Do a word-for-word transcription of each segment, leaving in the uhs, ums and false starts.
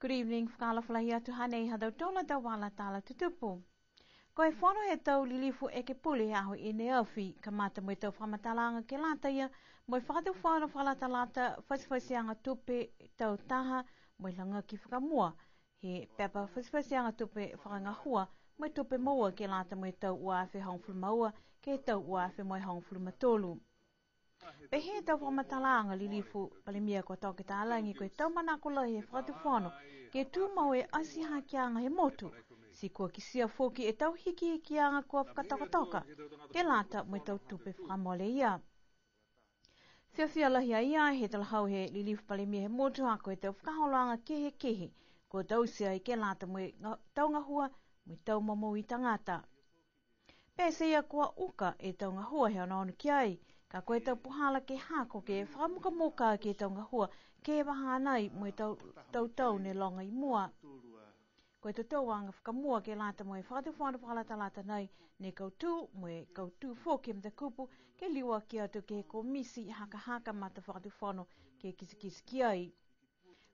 Good evening, fakaalofa lahi atu, hanei ha tautolu a tau vala tala tutupu. Ko e fono he tau lilifu ekepule he aho i ne afi, kamata mo e tau fakamatalaaga ke lata ia mo e fakatufono fakalatalata fatifatiaga tupe tau taha mo e lagaki fakamua he pepa fatifatiaga tupe fakagahua mo e tupe moua ke lata mo e tau ua afe hogofulu ma ua ke he tau ua afe mo e hogofulu ma tolu. Pehē e tau fakamatalaaga lilifu Palemia ko Toke Talagi, ko e tau manako lahi he fakatufono ke tumau e ati hakeaga he motu, ti kua kitia foki e tau hikihikiaga kua fakatokatoka ke lata mo e tau tupe fakamole ia. Fiafia lahi a ia he talahau he lilifu Palemia he motu ha ko e tau fakaholoaga kehekehe kua taute ai ke lata mo e ga-, tau gahua mo e tau momoui tagata. Pete ia kua uka e tau gahua he onoono ki ai, ka ko e tau puhala ke hako ke fakamukamuka ke he tau gahua ke he vahā nai mo e tau, tau tau ne loga i mua. Ko e totouaga fakamua ke lata mo e fakatufono fakalatalata nai ne kautū, mo e kautū foki e matakupu ke liuaki atu ke he komiti hakahaka matafakatufono ke kitekite ki ai.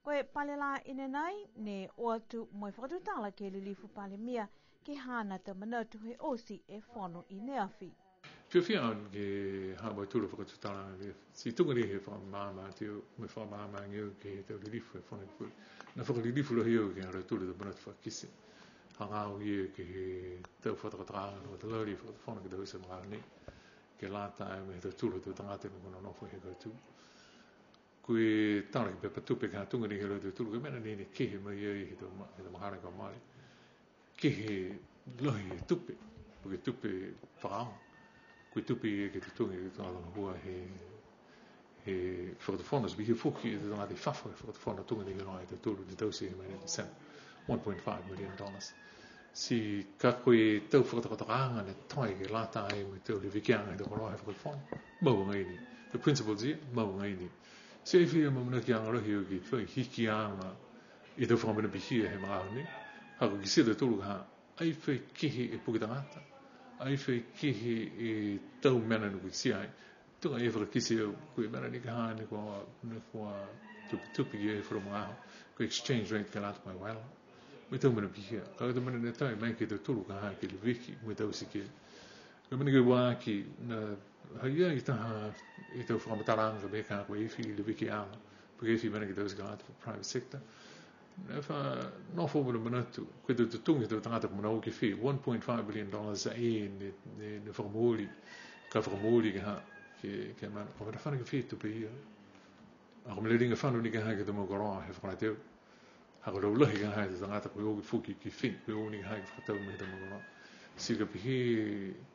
Ko e pale lā i ne nai, ne o atu mo e fakatutala ke he lilifu Palemia, ke he haana tau manatu he oti e fono i ne afi. Fiafia au ke ha mautolu fakatutala ke ti tuga ni he fakamaama atu, mo e fakamaama age au ke he tau lilifu he fono pule. Ne fakalilifu lahi au ke he ha lautolu tau manatu fakakite. Hagaao ia ke he tau fakatokatokaaga, fakatokatokaaga, fakatufono ke taute he magaaho nei. Ke lata mo e ha tautolu tau tagata ne kua nonofo he kautū. Ko e tala ke he pepa tupe ka tuga ni he ha lautolu, ko e mena ni ne kehe mai ai he tau ma-, he tau mahana kua mole. Kehe lahi e tupe, po ke tupe fakaaoga. Ko e tupe ia ke totogi e tau gahua he, he fakatufono, ti pihia foki e tau tagata i fafo he fakatufono tuga ni he loga e tautolu ne taute he mahina December, one point five million dollars. Ti ka ko e tau fakatokatokaaga ne toe ke lata ai mo e tau levekiaga he tau koloa he fakatufono, mau agaia ni. The principles ia, mau agaia ni. Ti ai fai e amaamanakiaga lahi au ke fai hikiaga e tau fakamena pihia he magaaho nei. Ha kua kitia e tautolu ka ha, ai fai kehe e puke tagata, ai fai kehe e tau mena ne kua kitia ai. Tuga e fakakite au, ko e mena ni ka ha ne kua, ne kua tupetupe ki ai he falu magaaho, ko e exchange rate ke lata mo e vela. Mo e tau mena pihia. Ka ko e tau mena ne taute mai ke he tautolu ka ha ke leveki, mo e taute ki ai. Ko e mena ke ua aki, ne ha i ai taha e tau fakamatalaaga ka mena ka ko e fai levekiaga, po ke fai mena ke taute ke lata for private sector. Ne fa nofo au mo e manatu, ko e tau totogi he tau tagata kua mena o ke fai, one point five billion dollars a ia ne, ne, ne fakamooli, ka fakamooli ke ha, ke, ke mena, ko e mena fano ke fai tupe ia. A ko e mena liga fano ni ke ha ke he tau mau koloa he fakalata au. Ha ko e laulahi ka ha he tau tagata ko e o ke foki ke fai, ko e o ni ka ha ke fakatau mo e tau mau koloa. Ti ka pehē,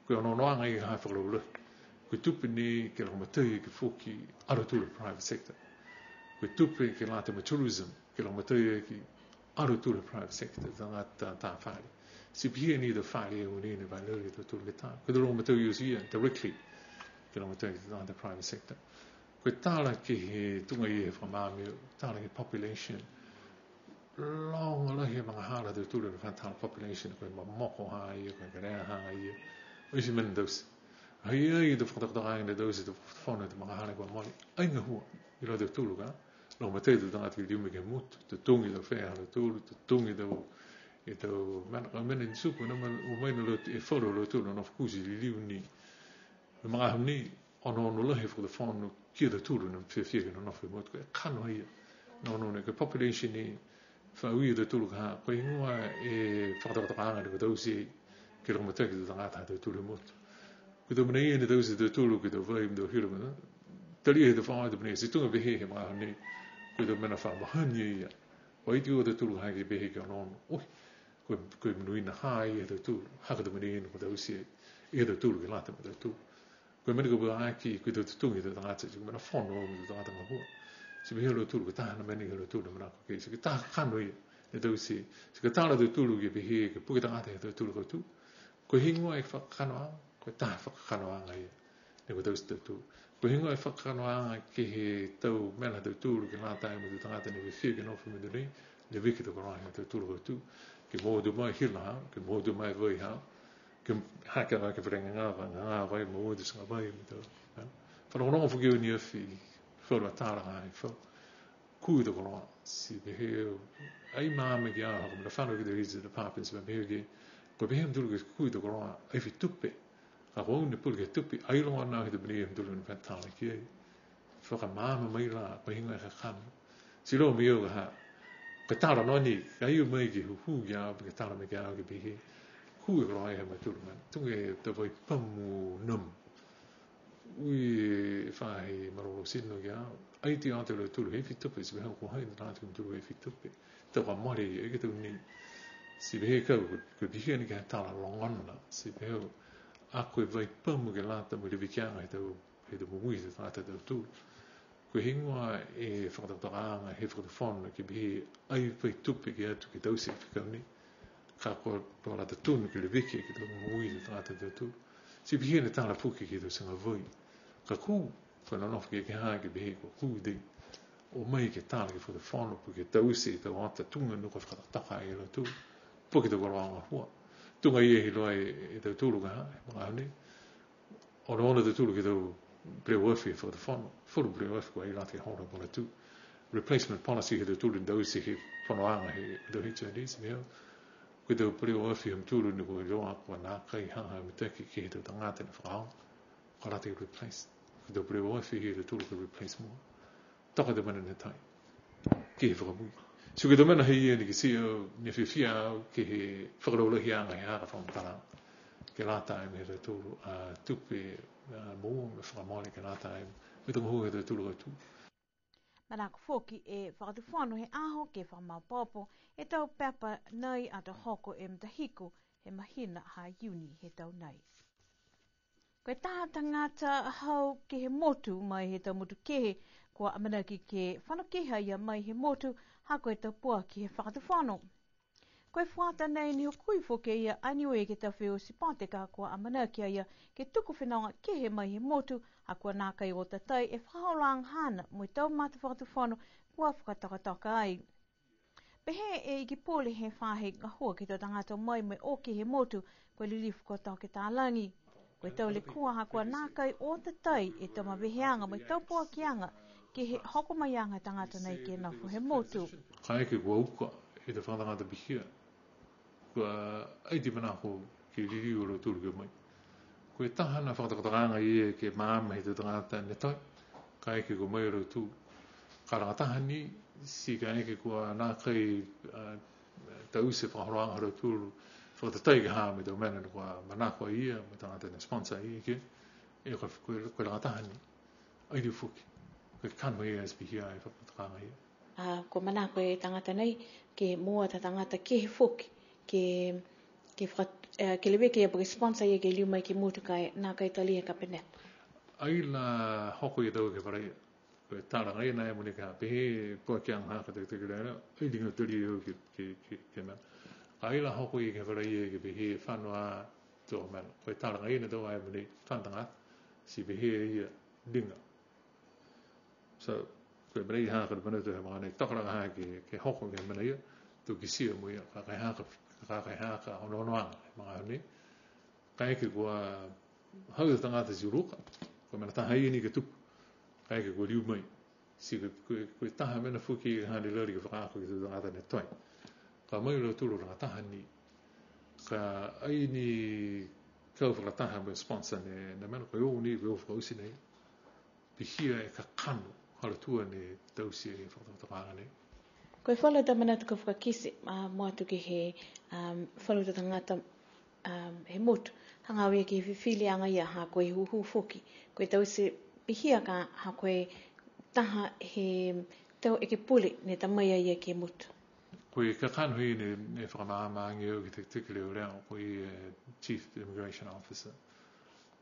ko e onoonoaga ia ka ha fakalaulahi. Ko e tupe ni ke lagomatai ke foki a lautolu private sector. Ko e tupe ke lata mo e tourism, ke lagomatai ke a lautolu private sector, tagata tā fale. Ti pihia ni e tau fale e ua ni ne vale e tautolu ke tā. Ko e tau lagomatai oti ia, directly, ke lagomatai ke tagata private sector. Ko e tala ke he tuga ia he fakamaama, tala ke he population. Loga lahi e magahala ha tautolu ne fa tala population, ko e momoko ha ia, ko e kelea ha ia. Oti mena taute. Ha i ai e tau fakatokatokaaga ne taute he tau fono he tau magahala kua mole. Ai gahua, i loto he tautolu ka. Lagomatai e tau tagata ke liu mai ke he motu, totogi e tau fea ha lautolu, totogi e tau, e tau mena, mena ne tupu, ne ma-, o mai ne lautolu, e falu ha lautolu ne nofo kuti liliu ni. He magaaho nei, onoono lahi e fakatufono ki a tautolu ne fiafia ke nonofo he motu, ko e kakano ia. Onoono ne ko e population ni, fa ui a tautolu ka ha, ko e heigoa e fakatokatokaaga ne kua taute ke lagomatai e tau tagata ha tautolu he motu. Ko e tau mena ia ne taute e tautolu ke he tau vai, mo e tau hila, mo e tau. Talia he tau faahi tapu nei, ti tuga pehē he magaaho nei, ko e tau mena fa mahani ia. Ko e tau a tautolu ka ha ke pehē ke onoono. Oi, ko e, ko e monuina ha ia ha tautolu, ha ko e tau mena ia ne kua taute e tautolu ke lata mo tautolu. Ko e mena kua ua aki, ko e tau totogi e tau tagata, ti ko e mena fono mo e tau tagata gahua. Ti pehē a lautolu, ko e taha a mena ia ha lautolu ne manako ki ai, ti ko e taha kakano ia ne taute, ti ko e tala ha tautolu ke pehē ke puke tagata ha tautolu kautū. Ko e heigoa e fakakanoaga, ko e taha fakakanoaga ia ne kua taute e tautolu. Ko e heigoa e fakakanoaga ke he tau mena ha tautolu ke lata mo e tau tagata ne fiafia ke nofo he motu nei, leveki e tau koloa ha tautolu kautū. Ke moua atu mai hila haau, ke moua atu mai vai haau, ke hake a ke fale gagao, gagao vai, moua atu e tau gagao vai, mo e tau, ha? Fanogonogo foki au ne afi, falu a tala ha i fau. Kū e tau koloa, ti pehē, ai maama ki a au, ha ko e mena fano ki the regional department, ti pehē ke, ko e pehē a mutolu ke kū e tau koloa, ai fai tupe. Ka ko au ne pule ke tupe, ai loga nā he tupe nei a mutolu ne fa tala ki ai. Fakamaama mai la, ko e heigoa e kakano. Ti loa mai au ka ha, ko e tala noa ni, ka e o mai ke hūhū ki a au, ke tala mai ki a au ke pehē. Kū e koloa he mutolu mena, tuga e tau vai pamu namu. Ui e faahi malolō tino ki a au. Ai ti ata a lautolu he fai tupe, ti pehē ko hai ne lata ke he mutolu he fai tupe. Tau ka mole, ai ke tau nei. Ti pehē kau, ko e pihia ni ke he tala logona. Ti pehē, a ko e vai pamu ke lata mo e levekiaga he tau, he tau moui he tau tagata ha tautolu. Ko e heigoa e fakatokatokaaga he fakatufono ke pehē ai fai tupe ke atu ke taute e fekau nei. Ka ko e lata tonu ke leveki ke he tau moui he tau tagata ha tautolu. Ti pihia ni tala foki ke he tau tiga vai. Ka kū, ko e nonofo ke, ke ha ke pehē kua kū tei. O mai ke tala ke he fakatufono, po ke taute e tau ata tuga ne kua fakatoka e lautolu. Po ke tau koloa gahua. Tuga ia he iloa e, e tautolu ka ha, e magaaho nei. Onoono a tautolu ke he tau peleoafi he fakatufono, falu peleoafi kua ai lata ke hola mo lautolu. Replacement policy he tautolu ne taute he fonoaga he tau H I Ds, mea. Ko e tau peleoafi ha mutolu ne kua iloa kua nākai ha ha mitaki ke he tau tagata ne fakaaoga. Kua lata ke replace. Ko e tau peleoafi he tautolu ke replace mua. Toka e tau mena ne tai. Ke he fakamua. Ti ko e tau mena he ia ni ke ti, uh, ne fiafia au ke he fakalaulahiaga he haaku fakamatala. Ke lata mo e ha tautolu a tupe, a moua mo e fakamole ke lata mo e tau gahua he ha tautolu a tū. Manako foki e fakatufono he aho ke fakamaopoopo e tau pepa nei ato hoko e matahiku he mahina ha Iuni he tau nei. Ko e taha tagata hau ke he motu mai he tau motu kehe, kua amanaki ke fano kehe a ia mai he motu, ha ko e tau poaki he fakatufono. Ko e fuata nei ne hukui foki a ia a Niue ke he tau feua sipote ka kua amanaki a ia ke tuku fenoga kehe mai he motu, ha kua nākai o tatai e fakaholoaga haana mo e tau matafakatufono kua fakatokatoka ai. Pehē e Ikipule he faahi gahua ke he tau tagata mai mo e o ke he motu, ko e Lilifu ko Toke Talagi. Ko e tau lekua ha kua nākai o tatai e tau maveheaga mo e tau poakiaga ke he hoko mai aga tagata nei ke nofo he motu. Kaeke kua uka e tau fakatagata pihia. Kua ai ti manako ke liliu a lautolu ke o mai. Ko e taha na fakatokatokaaga ia ke maama he tau tagata ne toe. Kaeke kua o mai a lautolu. Ka lagataha ni, ti kaeke kua nākai, a, taute fakaholoaga ha lautolu. Fakatatai ke ha mo e tau mena ne kua manako a ia, mo e tagata ne sponsor a ia ke. E ko, ko, ko e lagataha ni. Ai liu foki. Ko e kakano ia ti pihia e fakatokaaga ia. A, kua manako e tagata nei, ke moua e tau tagata kehe foki, ke, ke faka-, e, ke leveki a ia po ke sponsor a ia ke liu mai ke he motu ka e nākai talia e kapeneta. Ai la hoko ia tau ke he vala ia. Ko e tala agaia nai mo e ka pehē, poakiaga ha ka teketeke lea, ai liga talia ia ke, ke, ke, ke mena. Ai la hoko ia ke he vala ia ke pehē fano a tau mena. Ko e tala agaia nai tau ai mo e fano tagata, ti pehē ia liga. So, ko e mena ia ha ka mena tau he magaaho nei, toka laga ha ke, ke hoko ke he mena ia, to kitia mo ia, ka kai ha ka, ka kai ha ka onoonoaga he magaaho nei. Kaeke kua hau e tagata ti uluka, ko e mena taha ia ni ke tupu. Kaeke kua liu mai. Ti ko e, ko e, ko e taha mena foki ha ne lali ke fakaako ke he tau tagata ne toe. Ka o mai a lautolu lagataha ni. Ka ai ni kau fakataha mo e sponsor ne, ne mena ko e o ni, ko e o fakaoti nei. Pihia e kakano, ha lautolu ne taute e fakatokatokaaga nei. Ko e falu a tau manatu kau fakakite, a, mua atu ke he, um, falu a tau tagata, um, he motu, hagaao ia ke he fifiliaga ia ha ko e hūhū foki. Ko e taute pihia ka ha ko e taha he tau ekepule ne ta mai a ia ke he motu. Ko e kakano ia ne, ne fakamaama age au ke he teketeke leoleo, ko e, e, Chief Immigration Officer.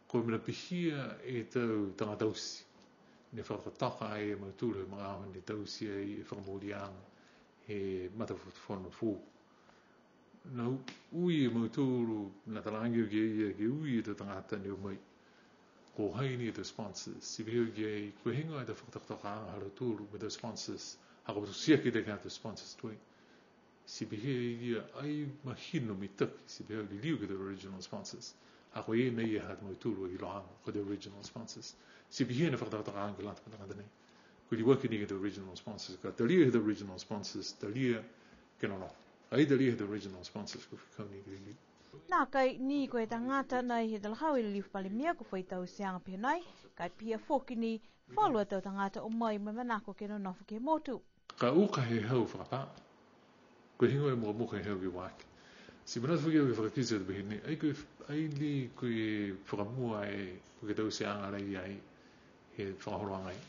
Ko e mena pihia e tau tagata oti, ne fakatoka ai e mautolu he magaaho ne taute ai e fakamooliaga he matafakatufono foou. Ne ui e mautolu, ne talaage ki a ia ke ui e tau tagata ne o mai. Ko hai ni e tau sponsors, ti pehē ki a ia, ko e heigoa e tau fakatokatokaaga ha lautolu mo e tau sponsors, ha kua tiaki tei ke he tau sponsors tuai. Ti pehē a ia ai mahino mitaki, ti pehē liliu ke he tau original sponsors. Ha ko ia nei e ha mautolu a iloaaga, ko e tau original sponsors. Ti pehē ne fakatokatokaaga ke lata mo e tagata nei. Kua liuaki ni ke he tau regional sponsors, ka talia he tau regional sponsors, talia ke nonofo. Ai talia he tau regional sponsors, kua fekau ni ke liu. Nākai ni ko e tagata nai he talahau e Lilifu Palemia kua fai tauteaga pehē nai, ka e pihia foki ni falu a tau tagata o mai mo e manako ke nonofo ke he motu. Ka uka he hau fakapā. Ko e heigoa e mukamuka he hau ke ua aki. Ti manatu foki au ke fakakite atu pehē ni, ai ko e, ai ni ko e fakamua e, ko e tauteaga la ia ai, he fakaholoaga ai.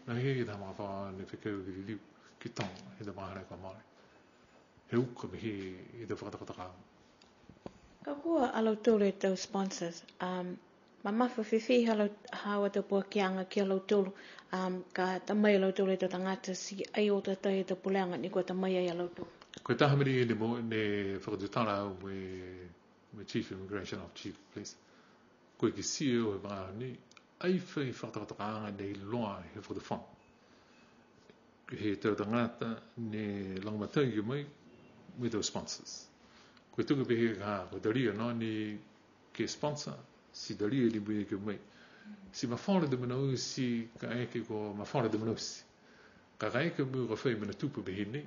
Nākai ke he taha magafaoa ne fekau ke liliu ki Toga, he tau magahala kua mole. He uka pehē e tau fakatokatokaaga. Ka kua a lautolu e tau sponsors, um, mamafa fēfē ha lau-, ha laua tau poakiaga ki a lautolu, um, ka ta mai a lautolu e tau tagata ti ai o tatai e tau pulega ne kua ta mai ai a lautolu. Ko e taha mena ia ne mo-, ne fakatutala au mo e, mo e Chief Immigration of Chief Police. Ko e kitia au he magaaho nei, ai fai fakatokatokaaga ne iloa he fakatufono. He tau tagata ne lagomatai ke mai, mo e tau sponsors. Ko e tuku pehē ka, ko e talia noa ni ke sponsor, ti talia ni mo e ke mai. Ti mafola e tau mena oti, kaeke kua mafola e tau mena oti. Ka kaeke mo e ka fai mena tupu pehē nei,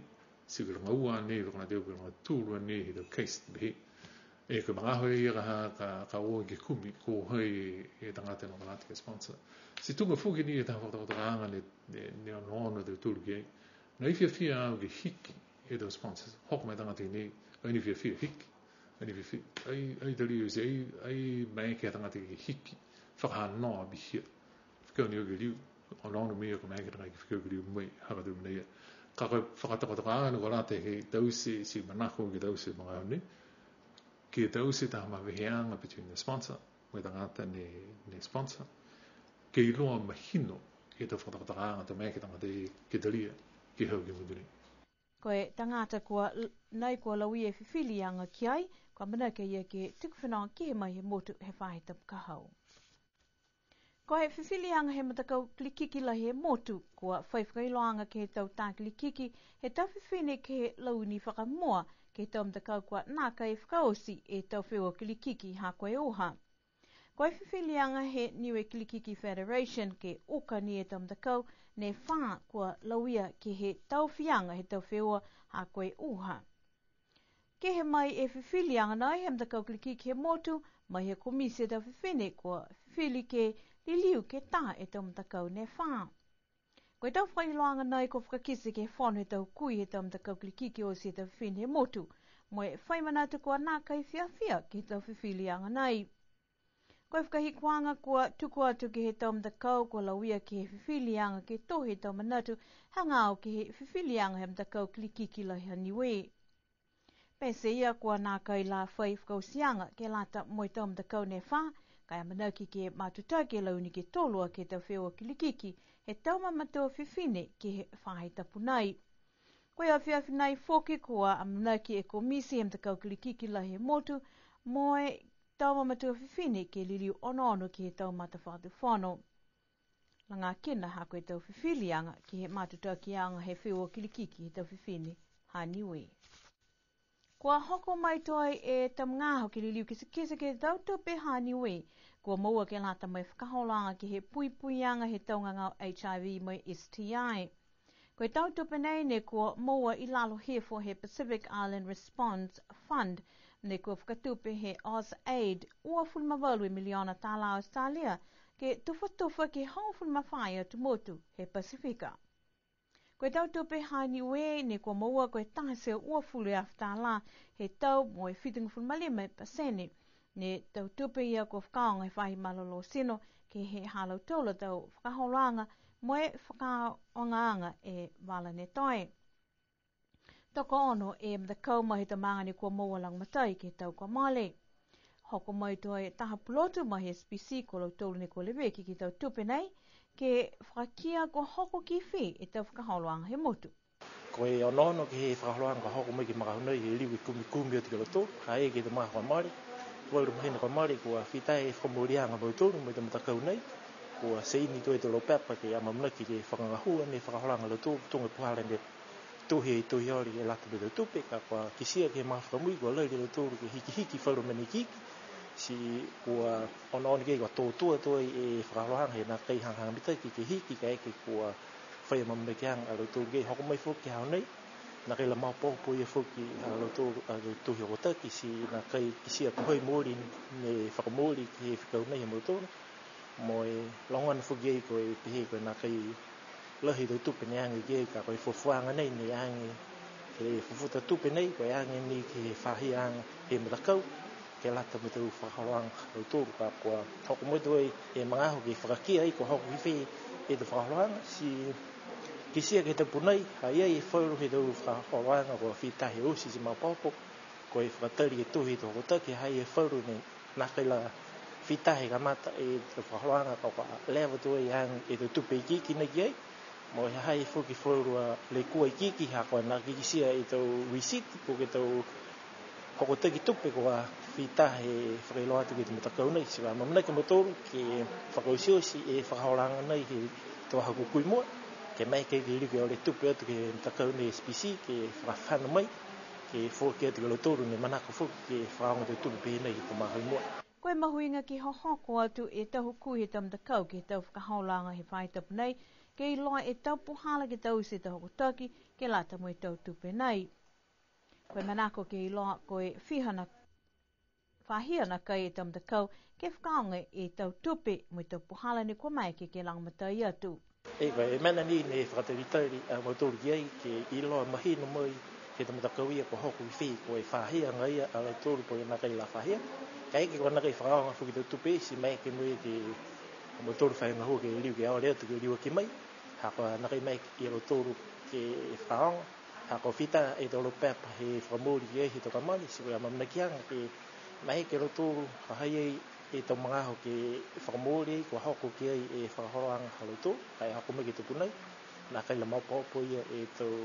ti ko e lagaua nei, vakanateu ko e lagatolu a nei, he tau case pehē. E, ko e magaaho ia ka ha, ka, ka o ke kumi, ko hai e tagata ne lata ke sponsor. Ti tuga foki ni e taha fakatokatokaaga ne, ne, ne onoono a tautolu ki ai. Nākai fiafia au ke hiki e tau sponsors. Hoko mai tagata i nei, ai ni fiafia hiki. Ai ni fiafia, ai, ai talia oti, ai, ai maeke a tagata ke hiki. Fakahanoa pihia. Fekau ni au ke liu, onoono mai ia ko e maeke a tagata ke fekau ke liu mai, ha ko e tau mena ia. Ka ko e fakatokatokaaga ne kua lata ke taute, ti manako ke taute magaaho nei. Ke taute taha maveheaga between the sponsor, mo e tagata ne, ne sponsor. Ke iloa mahino e tau fakatokatokaaga, tau maeke a tagata ke talia, ke hau ke he motu nei. Ko e tagata kua l-, nai kua lauia e fifiliaga ki ai, kua amanaki a ia ke tuku fenoga kehe mai he motu he faahi tapu ka hau. Ko e fifiliaga he matakau kilikiki lahi he motu, kua fai fakailoaga ke he tau tā kilikiki, he tau fifine ke he launi fakamua, ke he tau matakau kua nākai fakaoti e tau feua kilikiki ha ko e uha. Ko e fifiliaga he Niue Kilikiki Federation ke uka ni e tau matakau ne fā kua lauia ke he tau fiaga he tau feua ha ko e uha. Kehe mai e fifiliaga nai he matakau kilikiki he motu, mai he komiti he tau fifine, kua fifili ke liliu ke tā e tau matakau ne fā. Ko e tau fakailoaga nai kua fakakite ke he fono he tau kui he tau matakau kilikiki oti he tau fifine he motu. Mo e fai manatu kua nākai fiafia ke he tau fifiliaga nai. Ko e fakahikuaga kua tuku atu ke he tau matakau kua lauia ke he fifiliaga ke tohi e tau manatu hagaao ke he fifiliaga he matakau kilikiki lahi ha Niue. Pete ia kua nākai la fai fakaotiaga ke lata mo e tau matakau ne fā, ka e amanaki ke matutaki e launi ke tolu a ke he tau feua kilikiki he tau mamatua fifine ke he faahi tapu nai. Ko e afiafi nai foki kua amanaki e komiti he matakau kilikiki lahi he motu mo e tau mamatua fifine ke liliu onoono ke he tau matafakatufono. Lagakina ha ko e tau fifiliaga ke he matutakiaga he feua kilikiki he tau fifine ha Niue. Kua hoko mai tuai e tau magaaho ke liliu kitekite ke he tau tupe ha Niue, kua moua ke lata mo e fakaholoaga ke he puipuiaga he tau gagao H I V mo e S T I. Ko e tau tupe nei ne kua moua i lalo hifo he Pacific Island Response Fund, ne kua fakatupe he AusAID uafulu ma valu e miliona tālā Australia, ke tufatufa ke hogofulu ma fā e atu motu he Pasifika. Ko e tau tupe ha Niue ne kua moua ko e taha e teau uafulu e afe tālā he tau mo e fitugofulu ma lima e pasene. Ne tau tupe ia kua fakaaoga he faahi malolō tino ke he ha lautolu a tau fakaholoaga mo e fakaaogaaga e vala ne toe. Tokoono e matakau ma e tau maaga ne kua moua lagomatai ke he tau kua mole. Hoko mai tuai e taha pulotu ma e S P C ko lautolu ne kua leveki ke he tau tupe nei, ke fakakia kua hoko ki fē e tau fakaholoaga he motu. Ko e onoono ke he fakaholoaga ka hoko mai ke he magaaho nei, he liu ke kumikumi atu ki a lautolu, ha i ai ke he tau maaga kua mole, valu mahina kua mole, kua fita e fakamooliaga ma lautolu, mo e tau matakau nei, kua saini tuai e tau laupepa ke amaamanaki ke fakagahua ne fakaholoaga ha lautolu, tuga e puhala ne tohi, tohi ole ke lata mo e tau tupe, ka kua kitia ke he magaaho fakamui, kua lali a lautolu ke hikihiki falu mena ikiiki, ti kua onoono ke kua tō tua tuai e fakaholoaga he nākai hagahaga mitaki ke hiki kaeke kua Fai e amaamanakiaga a lautolu ke hoko mai foki he aho nei, nākai la maopoopo ia foki a lautolu a tau tohi hokotaki, ti nākai kitia ko hai mooli ne fakamooli ke he fekau nei ha mautolu. Mo e logona foki ai ko e pehē ko e nākai lahi e tau tupe ne age ki ai, ka ko e fuafuaaga nei ne age he fufuta tupe nei, ko e age ni ke he faahiaga he matakau, ke lata mo e tau fakaholoaga ha lautolu, ka kua hoko mai tuai e magaaho ke fakakia ai kua hoko ki fē e tau fakaholoaga, ti kitia ke he tapu nei, ha i ai e falu he tau fakaholoaga kua fita he oti ti maopoopo, ko e fakatali ke tohi e tau hokotaki, ha i ai e falu ne nākai la fita he kamata e tau fakaholoaga ka kua leva tuai age e tau tupe ikiiki nei ki ai. Mo e ha ha i ai foki falu a lekua ikiiki ha kua nākai kitia e tau receipt po ke tau hokotaki tupe kua fita he fakailoa atu ke he tau matakau nei. Ti kua amaamanaki a mautolu ke fakaotioti e fakaholoaga nei he tau aho kua kū i mua, ke maeke ke liu ke ole tupe atu ke he matakau nei S P C ke fakafano mai, ke foaki atu ki a lautolu ne manako foki ke fakaaoga e tau tupe pehē nei he tau magaaho i mua. Ko e mahuiga ke hohoko atu e tau hukui he tau matakau ke he tau fakaholoaga he faahi tapu nei, ke iloa e tau puhala ke taute e tau hokotaki, ke lata mo e tau tupe nei. Ko e manako ke iloa ko e fiha na, fahia nakai e tau matakau, ke fakaaoga e tau tupe mo e tau puhala ne kua maeke ke lagomatai atu. E, ko e mena ni ne fakatalitali a mautolu ki ai, ke iloa mahino mai he tau matakau ia kua hoko ki fē, ko e fahia agaia a lautolu po ke nākai la fahia. Kaeke kua nākai fakaaoga foki e tau tupe, ti maeke mai ke a mautolu fai gahua ke liu ke ole atu ke liuaki mai. Ha kua nākai maeke ia lautolu ke fakaaoga. Ha kua fita e tau laupepa he fakamooli ki ai he tau kamali, ti ko e amaamanakiaga ke maeke a lautolu ha ha i ai e tau magaaho ke fakamooli ai, kua hoko ki ai e fakaholoaga ha lautolu, ka e hoko mai ke he tapu nei, nākai la maopoopo ia e tau,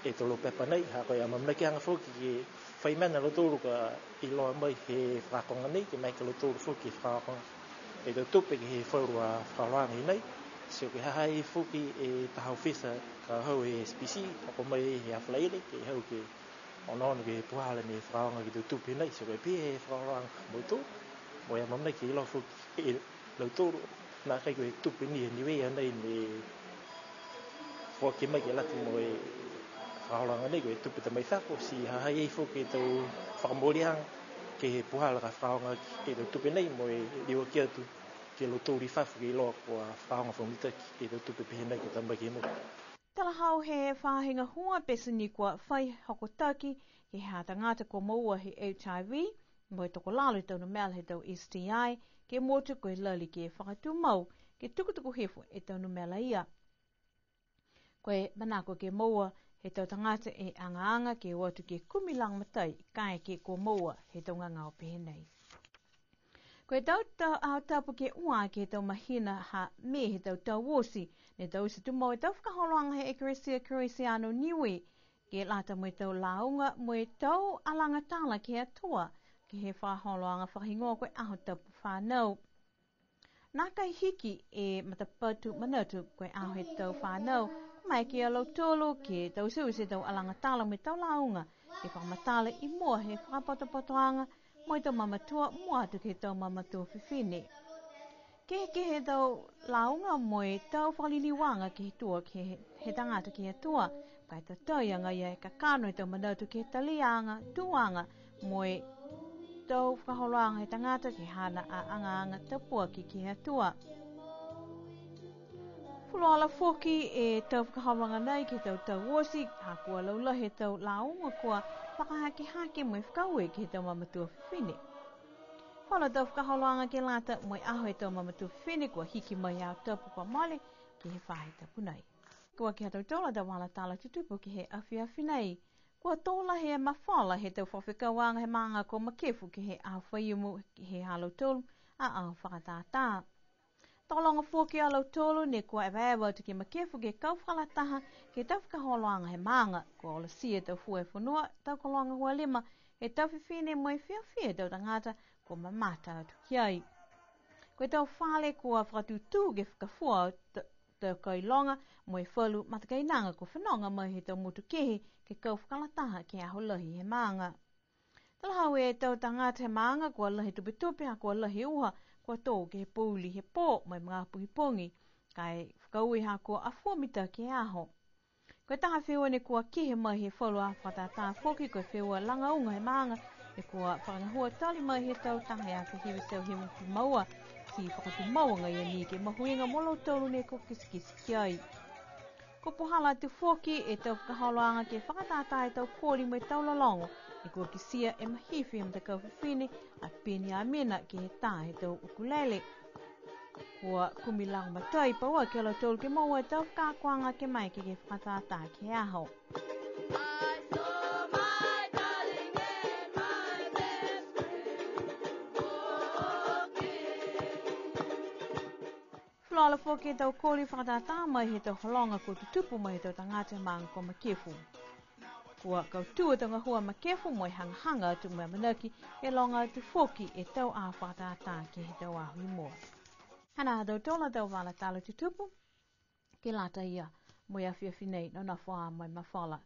e tau laupepa nei, ha ko e amaamanakiaga foki ke fai mena a lautolu ka iloa mai he fakaakoaga nei, ke maeke a lautolu foki ke fakaakoaga e tau tupe ke he falu a fakaholoaga nei, ti ko e ha ha i ai foki e taha ofisa ka hau he S P C, hoko mai he Falaile, ke hau ke onoono ke he puhala ne fakaaoga ke he tau tupe nei, ti ko e pihia e fakaholoaga ha mautolu, mo e amaamanaki ke iloa foki e lautolu, nākai ko e tupe ni he Niue nei ne foaki mai ke lata mo e fakaholoaga nei, ko e tupe ta mai fafo, ti ha ha i ai foki e tau fakamooliaga ke he puhala ka fakaaoga e tau tupe nei, mo e liuaki atu ke he lautolu i fafo ke iloa kua fakaaoga fakamitaki e tau tupe pehē nei kua ta mai ke he motu. Talahau he faahi gahua pete ni kua fai hokotaki ke he ha tagata kua moua he H I V, mo e tokolalo e tau numela he tau S T I, ke he motu ko e lali ke fakatumau, ke tukutuku hifo e tau numela ia. Ko e manako ke moua he tau tagata e agaaga ke o atu ke kumi lagomatai, kaeke kua moua he tau gagao pehē nei. Ko e tau, tau aho tapu ke ua ke he tau mahina ha Me he tau tau oti, ne taute tumau e tau fakaholoaga he Ekalesia Kerisiano Niue, ke lata mo e tau lauga mo e tau alagatala ke he Atua, ke he fakaholoaga fakahigoa ko e Aho Tapu Fanau. Nākai hiki e matapatu manatu ko e aho he tau fanau, maeke ia lautolu ke taute e tau alagatala mo e tau lauga, ke fakamatala i mua he fakapotopotoaga mo e tau mamatua, mua atu ke he tau mamatua fifine. Kehekehe e tau lauga mo e tau fakaliliuaga ke he tua, ke he, he tagata ke he Atua, ka e tatai agaia e kakano e tau manatu ke he taliaga, tuaga, mo e tau fakaholoaga he tagata ke he haana a agaaga tapuaki ke he Atua. Fuluola foki e tau fakaholoaga nei ke he tau tau oti, ha kua laulahi e tau lauga kua fakahakehake mo e fakaaue ke he tau mamatua fifine. Falu tau fakaholoaga ke lata mo e aho he tau mamatua fifine kua hiki mai he aho tapu kua mole ke he faahi tapu nei. Kua ke he ha tautolu a tau vala tala tutupu ke he afiafi nei. Kua tō lahi e mafola he tau fakafekauaga he maaga ko Makefu ke he aho Faiumu he ha lautolu a aho fakatātā. Tokologa foki a lautolu ne kua evaeva atu ke Makefu ke kau fakalataha ke he tau fakaholoaga he maaga. Kua olotia e tau fua e fonua, tau koloaga ua lima, he tau fifine mo e fiafia e tau tagata kua mamata atu ki ai. Ko e tau fale kua fakatūtū ke fakafua t-, tau kailoga mo e falu matakainaga kua fenoga mai he tau motu kehe ke kau fakalataha ke he aho lahi he maaga. Talahau e tau tagata he maaga kua lahi tupetupe ha kua lahi uha, kua tō ke he pouli he pō mo e magaaho pogipogi. Ka e ka ui ha kua afua mitaki e aho. Ko e taha feua ne kua kehe mai he falu a fakatātā foki, ko e feua lagauga he maaga, ne kua fakagahua tali mai he tau taha e afe hiva e teau hivagofulu ma ua, ti fakatumau agaia ni ke mahuiga mo lautolu ne kua kitekite ki ai. Kua puhala atu foki e tau fakaholoaga ke fakatātā e tau koli mo e tau lologo, ne kua kitia e mahifi he matakau fifine a Peni Amina ke he tā he tau ukulele. Kua kumi lagomatai pauaki a lautolu ke moua e tau fakaakoaga ke maeke ke fakatātā ke he aho. Fuluola foki e tau koli fakatātā mai he tau hologa kua tutupu mai he tau tagata he maaga ko Makefu. Kua kautū e tau gahua Makefu mo e hagahaga atu mo e amanaki ke loga atu foki e tau aho fakatātā ke he tau aho i mua. Hanā ha tautolu a tau vala tala tutupu, ke lata ia mo e afiafi nei, nonofo ā mo e mafola.